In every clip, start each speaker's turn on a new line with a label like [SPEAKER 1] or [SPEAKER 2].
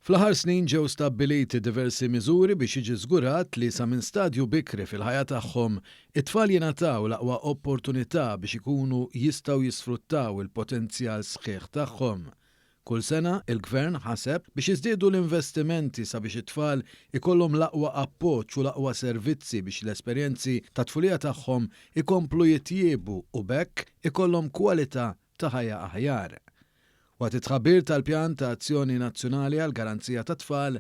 [SPEAKER 1] Fl-aħħar snin ġew stabbiliti diversi miżuri biex jiġi żgurat li sa minn stadju bikri fil-ħajja tagħhom, it-tfal jingħataw l-aqwa opportunità biex ikunu jistgħu jisfruttaw il-potenzjal sħiħ tagħhom. Kull sena, il-Gvern ħaseb biex jiżdiedu l-investimenti sabiex it-tfal ikollhom l-aqwa appoġġ u l-aqwa servizzi biex l-esperjenzi tat-tfulija tagħhom ikomplu jitjiebu u b'hekk ikollhom kwalità ta' ħajja aħjar. Waqt it-tħabbir tal-Pjan ta' Azzjoni Nazzjonali għall-Garanzija tat-Tfal,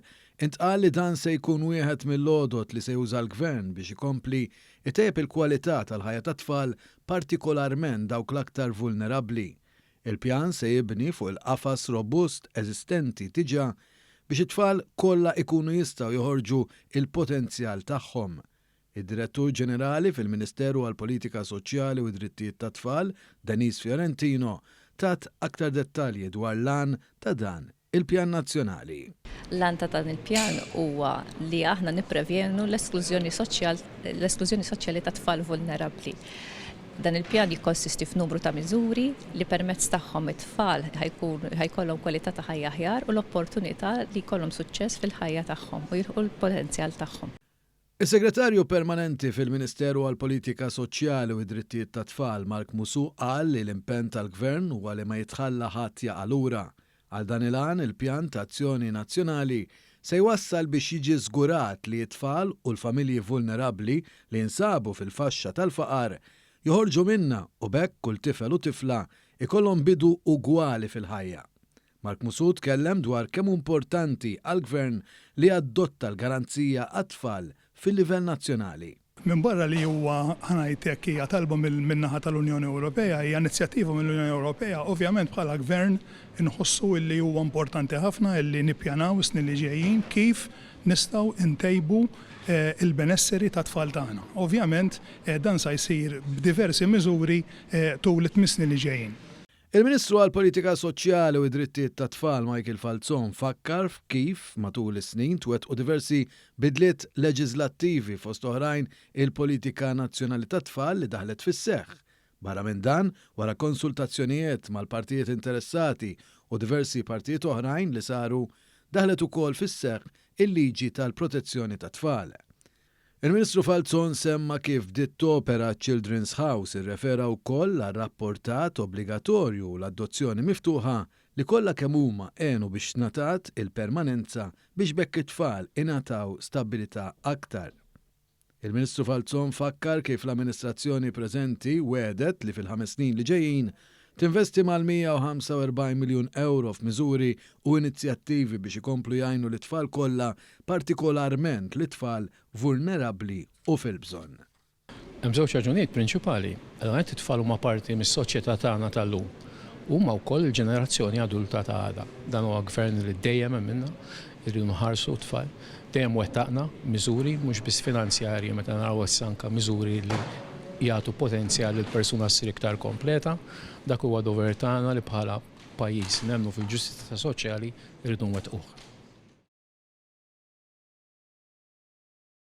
[SPEAKER 1] intqal li dan se jkun wieħed mill-għodod li se juża l-Gvern biex ikompli jtejjeb il-kwalità tal-ħajja tat-tfal partikolarment dawk l-aktar vulnerabbli. Il-pjan se jibni fuq il-qafas robust eżistenti diġà biex it-tfal kollha jkunu jistgħu joħorġu l-potenzjal tagħhom. Id-Direttur Ġenerali fil-Ministeru għall-Politika Soċjali u d-Drittijiet tat-Tfal, Denise Fiorentino, tat aktar dettalji dwar l-għan ta' dan il-pjan nazzjonali.
[SPEAKER 2] L-għan ta' dan il-pjan huwa li aħna nipprevjenu l-esklużjoni l-esklużjoni soċjali ta' tfal vulnerabbli. Dan il-pjan jikkonsisti f'numru ta' miżuri li permezz tagħhom it-tfal ħa jkollhom kwalità ta' ħajja aħjar u l-opportunità li jkollhom suċċess fil-ħajja tagħhom u jilħqu l-potenzjal tagħhom.
[SPEAKER 1] Is-Segretarju Permanenti fil-Ministeru għall-Politika Soċjali u d-Drittijiet tat-Tfal, Mark Musù qal li l-impenn tal-Gvern huwa li ma jitħalla ħadd jaqa' lura. Għal dan il-għan, il-Pjan ta' Azzjoni Nazzjonali se jwassal biex jiġi żgurat li t-tfal u l-familji vulnerabbli li jinsabu fil-faxxa tal-faqar joħorġu minnha u b'hekk kull tifel u tifla jkollhom bidu ugwali fil-ħajja. Mark Musù tkellem dwar kemm hu importanti għall-Gvern li jaddotta l-Garanzija għat-Tfal fil-livell nazzjonali.
[SPEAKER 3] Minbarra li huwa, ħa ngħid hekk, hija talba min-naħa tal-Unjoni Ewropea, hija inizjattiva mill-Unjoni Ewropea, ovvjament bħala Gvern inħossu illi huwa importanti ħafna illi nippjanaw is-snin li ġejjin kif nistgħu ntejbu l-benesseri tat-tfal tagħna. Ovvjament dan sa jsir b'diversi miżuri tul it-tmien snin li ġejjin.
[SPEAKER 1] Il-Ministru għall-Politika Soċjali u d-Drittijiet tat-Tfal Michael Falzon fakkar f'kif matul is-snin twettqu diversi bidliet leġiżlattivi fost oħrajn il-Politika Nazzjonali tat-Tfal li daħlet fis-seħħ. Barra minn dan, wara konsultazzjonijiet mal-partijiet interessati u diversi partijiet oħrajn li saru, daħlet ukoll fis-seħħ il-Liġi tal-Protezzjoni tat-Tfal. Il-Ministru Falzon semma kif bdiet topera ċ-Children's House, irrefera wkoll għar-rapportat obbligatorju u l-adozzjoni miftuħa li kollha kemm huma għenu biex ngħatat il-permanenza biex b'hekk it-tfal ingħataw stabbilità aktar. Il-Ministru Falzon fakkar kif l-amministrazzjoni preżenti wegħdet li fil-ħames snin li ġejjin Tinvesti mal-145 miljun ewro f'miżuri u inizjattivi biex ikomplu jgħinu lit-tfal kollha, partikolarment lit-tfal vulnerabbli u fil-bżonn.
[SPEAKER 4] Hemm żewġ raġunijiet prinċipali. L-ewwel nett it-tfal huma parti mis-soċjetà tagħna tal-lum. Huma wkoll il-ġenerazzjoni adulta ta' għada. Dan huwa gvern li dejjem emminna, irridu nħarsu t-tfal. Dejjem wettaqna miżuri mhux biss finanzjarji meta naraw issa anke miżuri li jagħtu potenzjal li l-persuna ssir iktar kompleta. Dak huwa dover tagħna li bħala pajjiż nemmnu fil-ġustizzja soċjali rridu nwettquh.